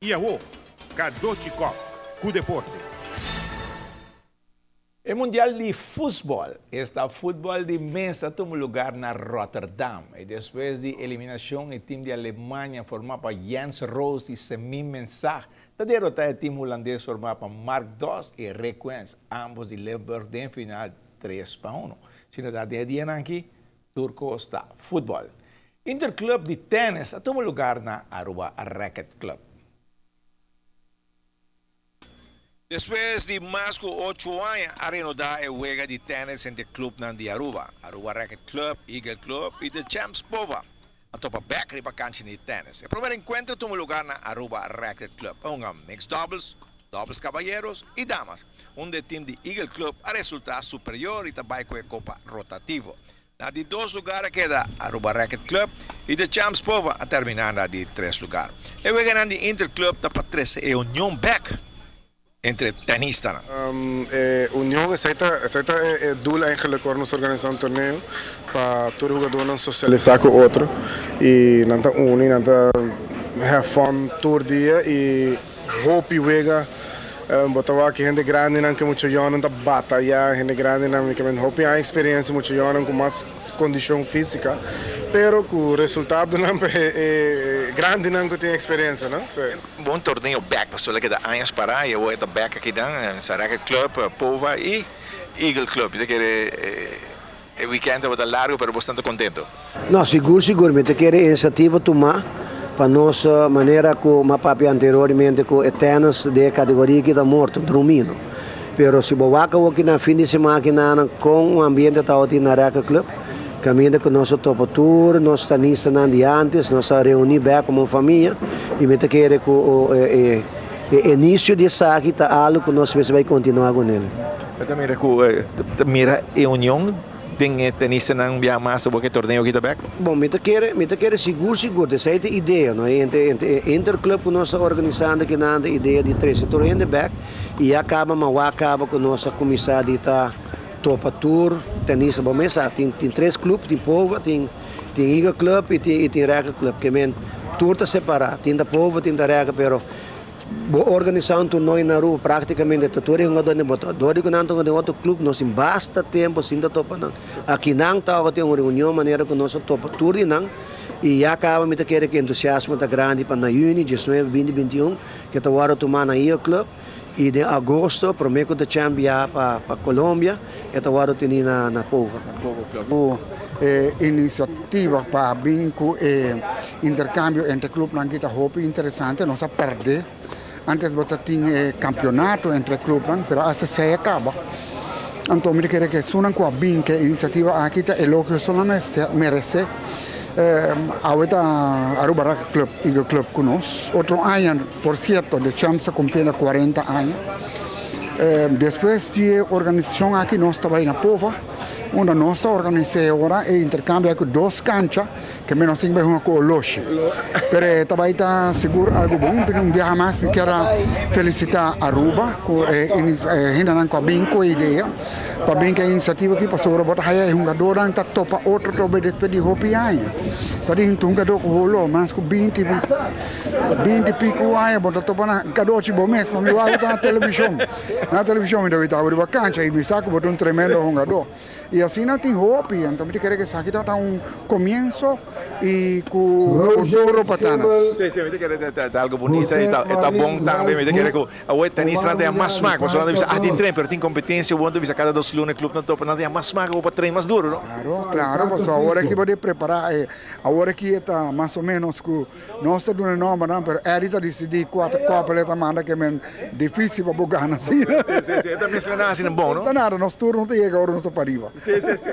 I awo, Cadochi Kock ku deporte. E Mundial di Fusbol, esta futbol di mesa, a tuma lugar na Rotterdam. I despues di eliminacion e team di Alemania forma pa Jens Roos i Semin Mensah ta derota e team Hulandes forma pa Mark Dost i Rick Wens, ambos di Limburg den final 3-1. Sino ta den e dianan aki tur cos ta futbol. Interclub di tennis a tuma lugar na Aruba Racket Club. Despues di mas ku ocho aña a renodá e wega di tennis entre clubnan di Aruba. Aruba Racket Club, Eagle Club y The Champs Pova a topa bek riba kancha di tennis. E promer encuentro a tuma lugar na Aruba Racket Club. A hunga mixed doubles, doubles caballeros y damas, unda e team di Eagle Club a resulta superior y ta bay cu e copa rotativo. Na di dos lugar a keda Aruba Racket Club y The Champs Pova a termina na di tres lugar. E weganan di Interclub ta pa trece e union bek entre tenistanan. E union, esey ta esey ta e doel eigenlijk ora nos organisa un torneo pa tur e hugadornan socialisa cu otro y nan ta uni, nan ta have fun tur dia y hopi wega. Bo ta wak hende grandinan ke mucha yònan ta batayá, hende grandinan mi ke men hopi aña eksperensia, mucha yònan ku mas kondishon físika, pero ku resultadonan pa e grandinan ku tin eksperensia, no? Sí. Bon torneo bèk pasobra el a keda añas pará i awor e ta bèk akinan, sa Racket Club, Pova i Eagle Club. Mi ta kere e wikènt tabata largu pero bosnan ta kontento. No, sigur sigur mi ta kere e inisiativa tuma pa nos manera ku m'a papia anteriormente ku e tennis den e kategoria aki ta morto, drumi no. Pero si bo wak awoki na fin di siman aki nan kon un ambiente tabatin na Racket Club, kaminda ku nos a topa tur nos tenistanan di antes, nos a reuni bek komo un famia i mi ta kere ku e inisio di esaki ta algu ku nos mester bai kontinua ku nel. Bo ta mira ku ta mira e union den e tenistanan bia mas awor ku e torneo aki ta bek? Bon, mi ta kere, mi ta kere sigur sigur, ta esei ta e idea, no? Entre, entre e interclub ku nos ta organisando akinan ta idea di trese tur hende bek i ya kaba ma wak kaba ku nos a kuminsá di ta topa tur tenista. Bo mes sa, tin, tin tres club, tin Pova, tin, tin Eagle Club i tin, i tin Racket Club. Ke men tur ta separá, tin ta Pova, tin ta Racket, pero Bo organisá un torneo na Aruba práktikamente ta tur e hungadónan bo ta dor di ku nan ta hunga den otro klub nos tin basta tempu sin ta topa nan. Aki nan tabata tin un reunion manera ku nos a topa tur di nan i ya kaba mi ta kere ku entusiasmo ta grandi pa na yüni diesnuebe binti bintiun ke ta wòrdu tumá na Eagle Club i den agosto promé ku ta champ biaha pa pa Colombia e ta wòrdu tení na na Pova. Ku e inisiativa pa bin ku e interkambio entre klupnan aki ta hopi interesante. Nos a pèrdè. Antes bo ta tin e kampionato entre klupnan, pero asta esei a kaba. Anto mi ta kere ku esunnan ku a bin ku e inisiativa aki ta elogio solamente meresé. Awe ta Aruba Rugby Club, Eagle Club ku nos. Otro aña, por sierto, de Champs ta kumpliendo kuarenta aña. Despues di e organisashon aki nos ta bai na Pova. Unda nos ta organis'é ora e interkambio ku dos kancha ke mi nos tin bai hunga ku oloshi. Pero e ta bai ta sigur algu bon. Pero un biaha mas mi kier a felisitá Aruba ku e hendenan ku a bin ku e idea pa bin ku e inisiativa aki pasobra bo ta haya e hungadornan ta topa otro trobe despues di hopi aña. Ta di hungador ku holo mas ku binti binti piku aña bo ta topa nan kadochi bo mes pa mi wak bo ta na televishon. Na televishon mi ta wita bo riba kancha i mi sa ku bo ta un tremendo hungadó. I asina tin hopi, anto mi ta kere ku esaki tabata un komienso i ku futuro pa tenis. Sí, sí, mi ta kere ta algu bunita i ta bon tambe. Mi ta kere ku awor e tenistanan ta ya mas smak, pasobra nan ta bisa, ah tin tren, pero tin kompetensia, awor nan ta bisa kada dos luna e klupnan topa, nan ta ya mas smak awor pa tren mas duru, no? Klaro, klaro, pasobra awor aki bo debe prepará, awor aki e ta mas o ménos ku Nos ta duna nombernan pero Eddie ta disidí kua ta koppel e ta manda ke men difícil pa bo gana asina. Sí, sí, sí, e ta mezcla nan asina bon, no? Ta nada, nos tur no ta yega ora nos ta pariba. Sí, sí, sí.